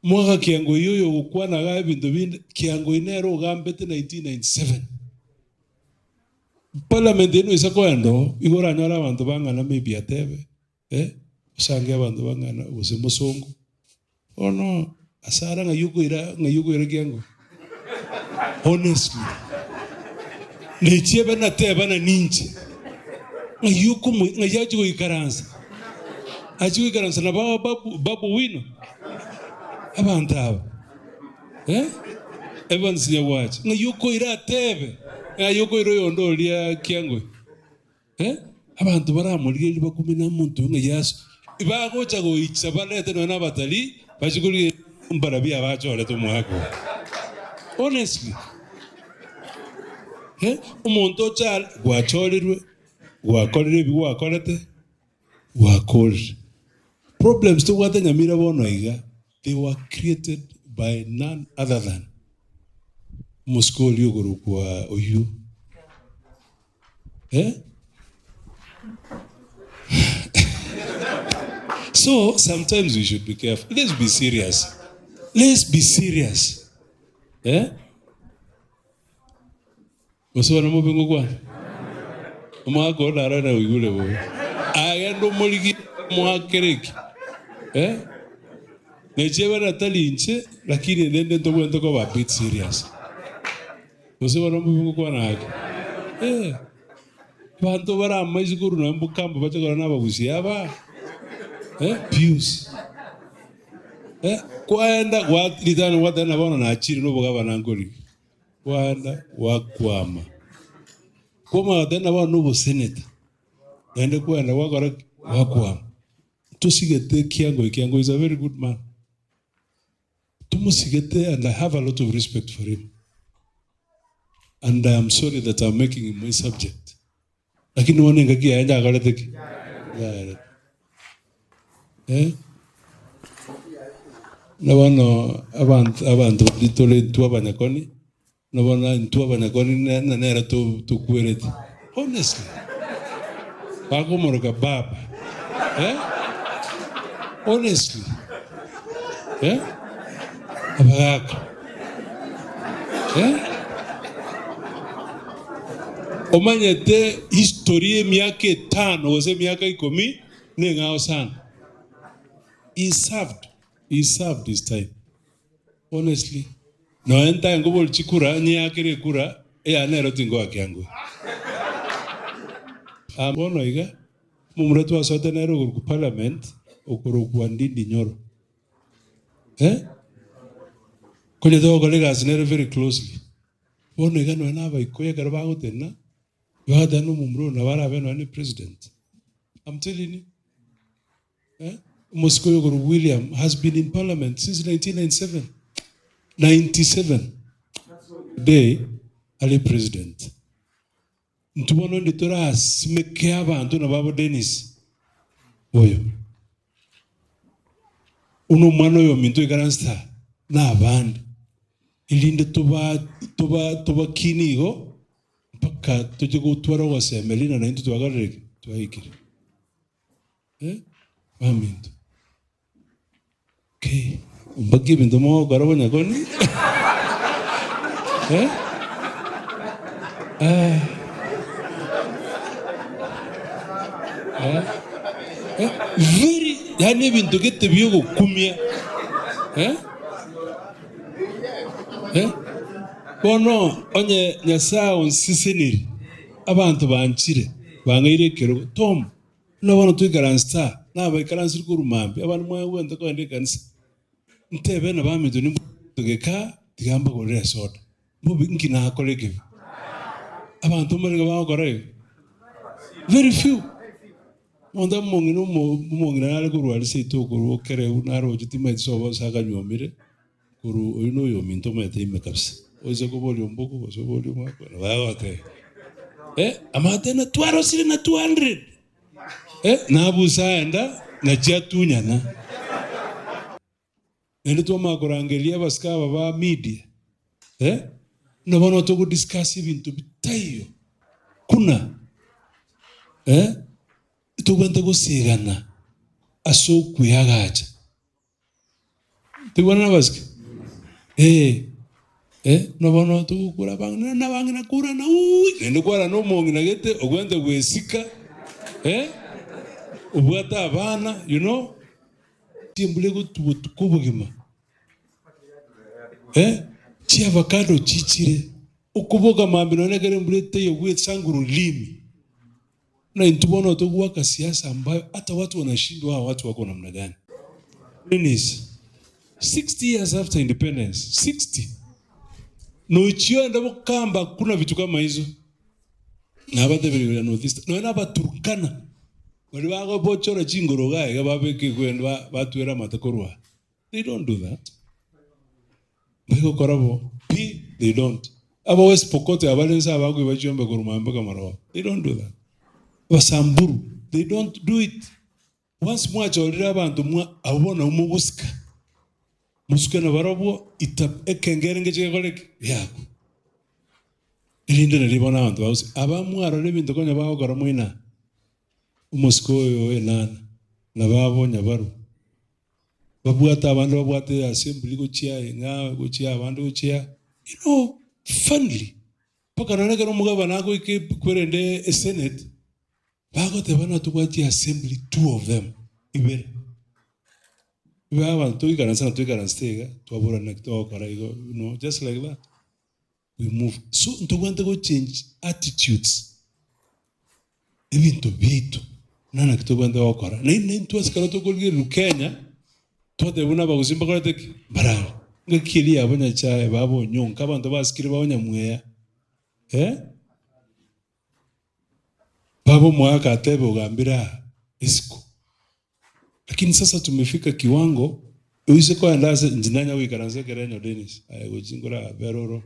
Mwaka Kiangoi oyo ogokwana igaa ebinto binde, Kiangoi nere ogambete 1997. Parliament eye noisa koenda oo, igo oranyore abanto bang'ana maybe atebe, eh, osange abanto bang'ana gose mosongo. Bono asara ng'ai okoira ng'ai okoira Kiangoi? Honestly, nechiebe natebana ninche, ng'ai okomo ng'ai achia goikaransa? Achia goikaransa na ba babu Babu Owino? Abanto aba eh? Evans Nyagwacha, ng'ai okoira atebe, ng'ai okoira oyonde oria Kiangoi? Eh? Abanto baramorigererie bakume na omonto oyo ng'a Yeso. Bagocha goicha barete nonya na abatalii bachie korigereria mbarabwo abachorete omwaka oyo. Honestly. Eh? Omonto ocha are gwachorirwe, gwakorire ebi gwakorete, gwakorire. Problems tobwate Nyamira bono iga, they were created by none other than omosike oria okorokwa oyio. Eh? So sometimes we should be careful. Let's be serious. Let's be serious. Eh? Gose bono mobe ngokwana? Omwaka oyo narore naoigure bobe. Agende omorigie omoakere eki. Eh? Nechiebera tari inche, lakini rende ntobwenerete koba a bit serious. Gose bono mbobe ngokwana gaki? Eh, abanto bare amaiso korwa nonya mbokambo bache korora nabagusia aba, eh, Pius. Eh, kwaenda gwa ritang'ani gwateba ng'a bono nachire na obogabana nkorigia, kwaenda gwakwama. Kwamanya goteba ng'a bono na oboseneta, naende kwaenda gwakora ki? Gwakwama. Tosigete Kiangoi, Kiangoi is a very good man. Tomosigete and I have a lot of respect for him and I am sorry that I'm making him my subject lakini bono engaki yaye njakorete ki? Njaerete eh? Na bono abanto abanto baria tore intwe abanyakoni, na bono intwe abanyakoni ne na nere to tokwerete honestly, bakomoroka baba eh, honestly eh, abagaka eh. Omanyete history y'emiaka etano gose emiaka ikomi neng'ao sana. He served, he served his time. Honestly, nonya ntae nkoboria chikura, nyeakere ekura, eyane nero tingoakia ngwe. Ah, bono iga, omomura twasoete nere okorokwa parliament, okorokwa Ndindi Nyoro. Eh? Konya togokora egasi nere very closely. Bono iga nonya na abaikoyo ekero bagotenena, bagoteba na omomura oyo nabo arabe nonya ne president. I'm telling you. Omosike oyo okorokwa William has been in parliament since 1997, 97 today are president. Intwe bono ndi torasimeke abanto nabo abo Dennis oyo. Buna omwana oyo ominto oikaransete aa na abande erinde toba toba tobakinie igo mpaka toche gotwara ogosemeria na naintwe twakorire ki? Twaikire. Eh, baminto. Okay, mpaka ebinto mogokora bonyakoni eh? Ah. Eh? Eh? Very, yaani ebinto gete biogokumia eh? Eh? Bono onye Nyasaye onseseniri, abanto banchire, bang'eire ekerogo, Tom, Buna bono toikaransete aa, nabaikaransire korwa mambia, abande mwagwente kogenda ekanisa, ntebe nabaminto nimbwate geka, tiga mbagorere esoda. Mbobe nki nakora ekebe? Abanto mbarenge bagokora igo? Very few. Omonto omong'ina omo omong'ina nare korwa aria seito okorwa okerebu naroche timaeti sobo ase akanywomire, Korwa oyio noyominto omanyete ime kabisa, oise koboria omboko gose oborie omwaka nabo agotebia, eh, amate na twarosire na 200 eh, nabusa aenda nachia atunyana. Naende twamanya korangeria abasike aba ba media eh, buna bono togo discuss ebinto bitaiyo kuna eh, tobwenerete gosigana ase okweagacha. Toigwanane abasike? Ee, eh, buna bono togokura abang'ina na abang'ina kurana uuii, naende kwarana omong'ina gete ogwente gwesika, eh, obwate abana, you know, chimbura egotwa botuko obogima, eh, chiavacado chichire, okoboka mambia nonya ekero embura etaiyo gwesanga ororimi. Buna intwe bono togoaka siasa ambayo hata watu wanashindwa hawa watu wako namna gani. Dennis, 60 years after independence, 60 nochia oende bokamba hakuna vitu kama hizo. Nabatebirie igoro ya North Eastern, nonya na Abaturkana baria bagobochora chingoro iga iga babeka egwendo batwera amate korwa aa. They don't do that. Mbagokora bo pi, they don't. Aba West Pokot abare inse abakoiba chiombe korwa mambia mpaka marogoba, they don't do that. Abasamburu, they don't do it. Once mwachorire abanto mwa abwo bono nabwo mogosika, mosuke nabarobwo ita ekengere ngeche gekore ki? Geakwe. Erinde nario bono abanto bagosika. Aba mwarora ebinto konya bagokora moina, omosike oyo enana, nabo abo nyabarwa. Babwate abande babwate assembly gochia ing'a gochia abande gochia you know funnily mpaka nonye ekero omogabana agoika kwerende esenate bagoteba ng'a tobwati assembly two of them ibere. Ibe abanto toikaranse ng'a toikaransete iga twaborana naki togokora igo you know just like that we move. So ntobwate go change attitudes. Ebinto biaito buna naki tobwenerete gokora. Naende intwe ase ekero tokorigereria Kenya, twateba buna abagusii mbakorete ki? Mbarare. Ngaki eria yabo Nyachae, baba Onyonka, abanto basikire ba Onyamweya, eh? Baba omogaka atebe ogambire aa isiko. Lakini sasa tumefika kiwango, oise koenda ase inche nanya goikaransa ekerenyo Dennis, aye gochia nkorabera oro,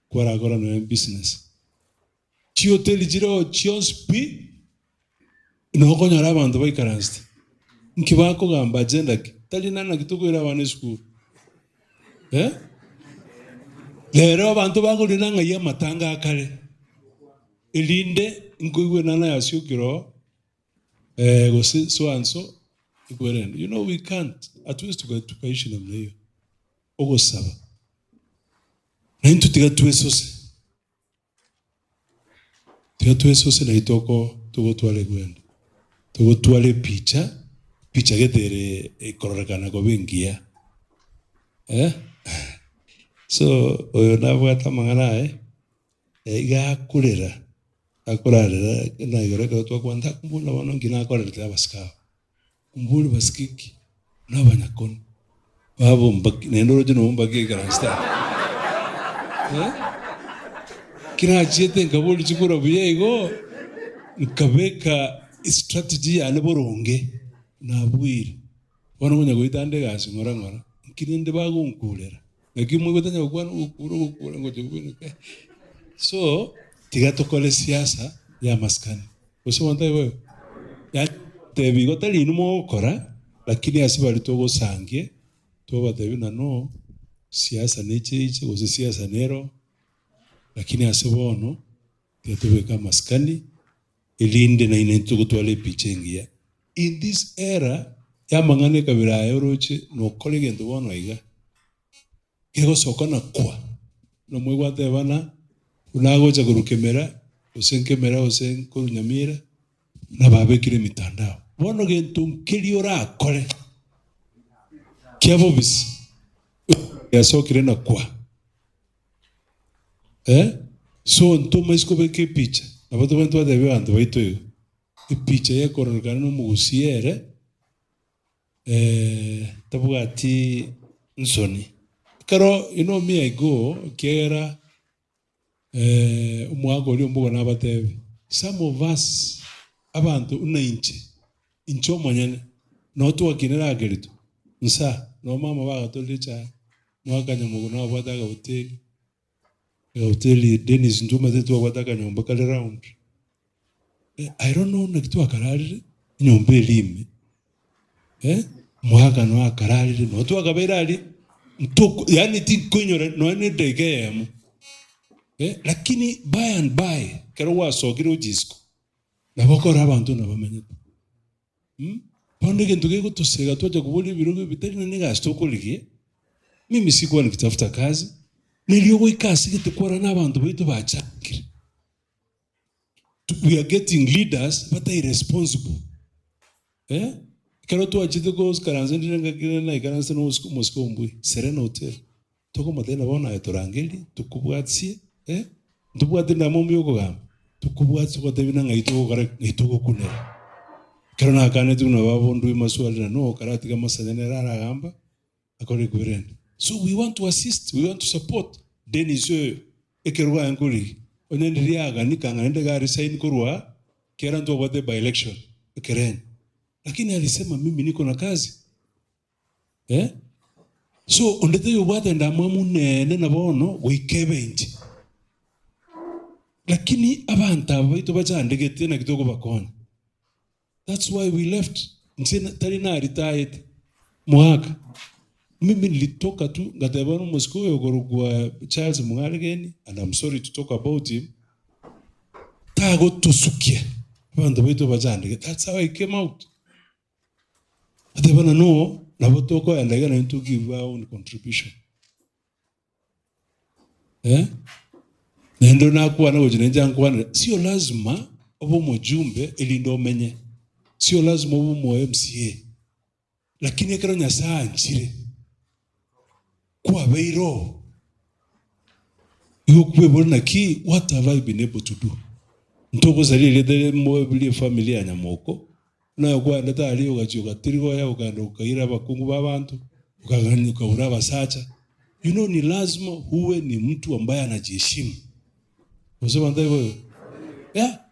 kwarakora nonya ebusiness. Chihoteli chireo chionsi pi, nokonyora abanto baikaransete. Nki bakogamba agenda ki? Tari nana naki tokoira abana esukuru. Eh? Rero abanto bakorina ng'ai amatanga akare, erinde nkoigwe nana yasiokire oo, eh, gose so and so, ekwerende. You know we can't, hatuwezi tuka tukaishi namna hiyo. Ogosaba. Naintwe tiga twesose. Tiga twesose naye toko togotwara egwendo, togotwara epicha, epicha gete ere ekororekana koba engiya eh, so oyo nabwate amang'ana aye, iga akorera, akorarera na igoro ekero twakwana ntakombori bono nki nakorerete abasike aba, Mbori basike ki? Nabanyakoni babo mbaki naende oroche nabo mbaki ekaranste aa eh? Kerachiete nkabori chikura buya igo, nkabeka estrategy yane boronge, nabuire. Bono konya goita ande egasi ng'ora ng'ora, nki rende bagonkurera? Naki moigwete onye gokwana ogokura ogokura ngocha kobwena So, tiga tokore siasa ya amasikani. Gose monto aye boigo? Yaani tebia igo tari inwe mogokora, lakini ase baria togosangia, tobatebie ng'a no, siasa neche iche gose siasa nero, lakini ase bono, tiga tobeke amasikani, erinde nainwe togotwara epicha engiya. In this era y'amang'ana ekabira aya oroche nokore egento bono iga, kegosoka na kwa, nomwe gwatebana, buna agocha korwa kemera, gose nkemera gose nkorwa nyamira, buna babekire emitandao. Bono gento nkeria orakore kia bobisi, yasokire na kwa. Eh, so ntomaisi kobeka epicha, nabo tobwenerete twatebia abanto baito igo, epicha gekororekana na omogusii ere. Tabwati nsoni. Ekero you know me I go ekiagera omwaka oria ombogo nabatebie, some of us abanto buna inche, inche omonyene, noo twakinire akerito, nsa, noo mama bagatorire echae, mwaka nyamogo nabwate akahoteli, akahoteli Dennis intwe omanyete twabwate akanyomba kare round, I don't know naki twakararire, enyomba eria ime, omogaka noe akararire, noo twakabeire aria, ntoko yaani tinkoinyora nonya na edagika eyemo, lakini by and by, ekero gwasokire gochia isiko, nabo okora abanto buna bamenyete. Bono egento gegotosega twacha koboria ebirogo ebi tari nonye na egasi tokorigia. Mimi sikuwa nikitafuta kazi, nerio goika ase gete kwarora na abanto baito bachakire. We are getting leaders but irresponsible. Eh? Ekero twachete goikaransa ndire ngaki rende naikaransete na omosike ombui, Serena Hotel. Tokomotebia na bono aye torangerie, tokobwatisie, eh? Ntobwate endamwamu ya okogamba, tokobwatisie togotebia buna ng'ai togokora ng'ai togokunera. Ekero nakaneti buna baba ondue maswali na no karatiga amasanya nere aragamba, akore ekwerende. So we want to assist, we want to support Dennis oyo ekerogo aye nkorigia. Onye ndiria agani kang'a naende iga resign korwa aa, ekiagera ntobwate by election ekerenyo. Lakini alisema mimi niko na kazi eh. So onde taiyo obwate endamwamu nene na bono goika ebe inche. Lakini abanto aba baito bachandegete naki tokobakonya. That's why we left. Inche tari naritayete mwaka. Mimi nilitoka tu ngateba bono omosike oyo okorokwa Charles Mung'aregeni and I'm sorry to talk about him, tagotosukia abanto baito bachandegete. That's how I came out. Ngateba buna no, nabo tokoenda iga naintwe to give our own contribution. Eh? Naende nakwana gochia nainche ankwanere, sio lazima obe omojumbe erinde omenye, sio lazima obe omo MCA, lakini ekero Nyasaye anchire, kwabeire oo, igo okwebora naki what have I been able to do? Ntogosaria erieta ria ria efamiri ya nyamoko, Naye okwaendete aria ogachia ogatirigoya okaenda okaira abakungu b'abanto, okagania okaura abasacha. You know ni lazima uwe ni mtu ambaye anajiheshimu. Gose abanto tari boigo? Yeah.